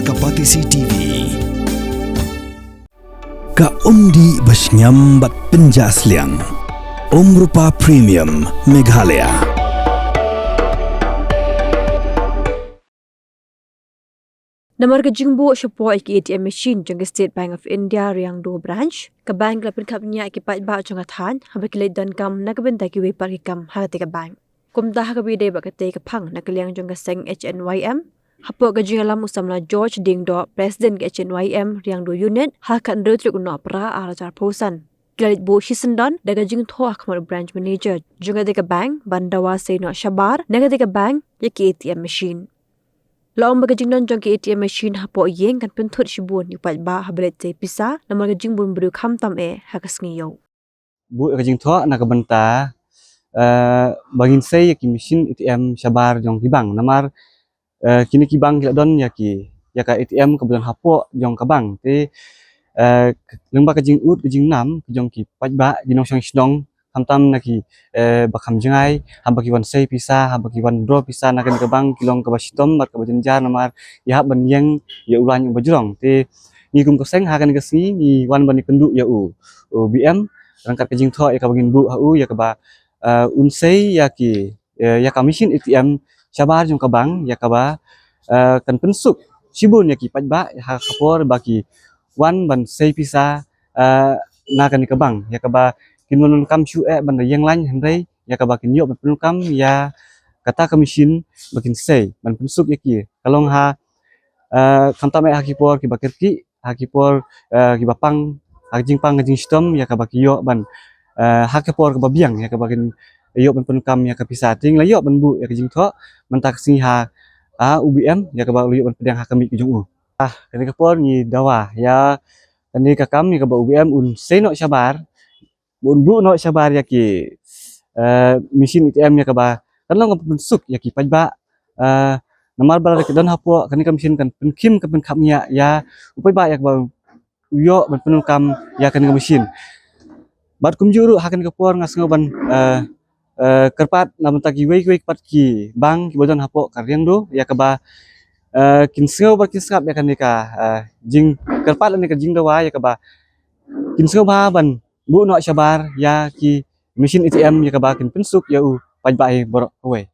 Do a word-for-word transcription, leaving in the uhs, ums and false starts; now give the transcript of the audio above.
Ka Batesi T V. Ka umdih ba shngiam bad pynjah sliang. Umrupa Premium Meghalaya. Namar ka jingbuh shapoh ïa ki A T M machine jong ka State Bank of India Riangdo Branch, ka bank ka la pynkhapngiah ïa ki paidbah jong ka thaiñ haba ki leit donkam na ka bynta kiwei pat ki kam ha katei ka bank. Kumta ha kaba ïadei bad katei ka phang na ka liang jong ka seng H N Y M, hapoh ka jingïalam u samla George Diengdoh, President ka H N Y M Riangdo Unit, ha ka khathynriew tarik u Nohprah arhajar arphew san, ki la leit buh shisyndon da ka jingthoh ha khmat u Branch Manager jong katei ka bank ban dawa sei noh shabar na katei ka bank ïa ki A T M machine. La ong ba ka jingdon jong ki A T M machine hapoh ïing kan pynthut shibun ïa u paidbah haba leit sei pisa namar ka jingbun briew khamtam eh ha ka sngi ïew. Buh ïa ka jingthoh na ka bynta, eh, ba ngin sei ïa ki machine A T M shabar jong ki bank namar, eh, kine ki bank ki la don ïa ki, ïa ka A T M kaba don hapoh jong ka bank. Te, eh, lyngba ka jingud ka jingnam ka jong ki paidbah, ki nongshong shnong, khamtam na ki, eh, ba kham jngai, haba ki wan sei pisa, haba ki wan withdraw pisa na kane ka bank, ki long kaba shitom bad kaba jynjar namar ki hap ban ïeng ïa u lain uba jrong. Te ngi kum ka seng ha kane ka sngi ngi wan ban ïakynduh ïa u, u B M ryngkat ka jingthoh ïa kaba ngin buh ha u, ïa kaba, eh, un sei ïa ki, eh, ïa ka machine A T M shabar jong ka bank, ïa kaba, eh, kan pynsuk shibun ïa ki paidbah ha ka por ba ki wan ban sei pisa, eh, na kane ka bank, ïa kaba kin ym donkam shuh eh ban da ïeng lain, hynrei ïa kaba kin ïoh ban pyndonkam ïa kata ka machine ba kin sei ban pynsuk ïa ki. Ka long ha, eh, khamtam eh ha ki por kiba kyrkieh, ha ki por, eh, kiba pang, ha ka jingpang ka jingshitom, ïa kaba ki ïoh ban, eh, ha ka por kaba biang, ïa kaba kin ïoh ban pyndonkam ïa ka pisa. Te ngi la ïoh ban buh ïa ka jingthoh mynta ka sngi ha, ha u B M, ïa kaba u la ïoh ban pdiang ha ka miej ka jong u. Ah, kane ka por ngi dawa ïa kane ka kam, ïa kaba u B M un sei noh shabar, un buh noh shabar ïa ki, eh, machine A T M ïa kaba kan long kaba pynsuk ïa ki paidbah, eh, namar ba lada ki don hapoh kane ka machine kan pynkhim, kan pynkhapngiah ïa u paidbah ïa kaba u ïoh ban pyndonkam ïa kane ka machine. Bad kumjuh ruh ha kane ka por nga sngew ban, eh, eh, kyrpad na bynta kiwei kiwei pat ki bank kiba don hapoh ka Riangdo ïa kaba, eh, kin sngew bad kin sngap ïa kane ka, eh, jingkyrpad lane ka jingdawa ïa kaba kin sngewbha ban buh noh shabar ïa ki machine A T M ïa kaba kin pynsuk ïa u paidbah hi baroh kawei.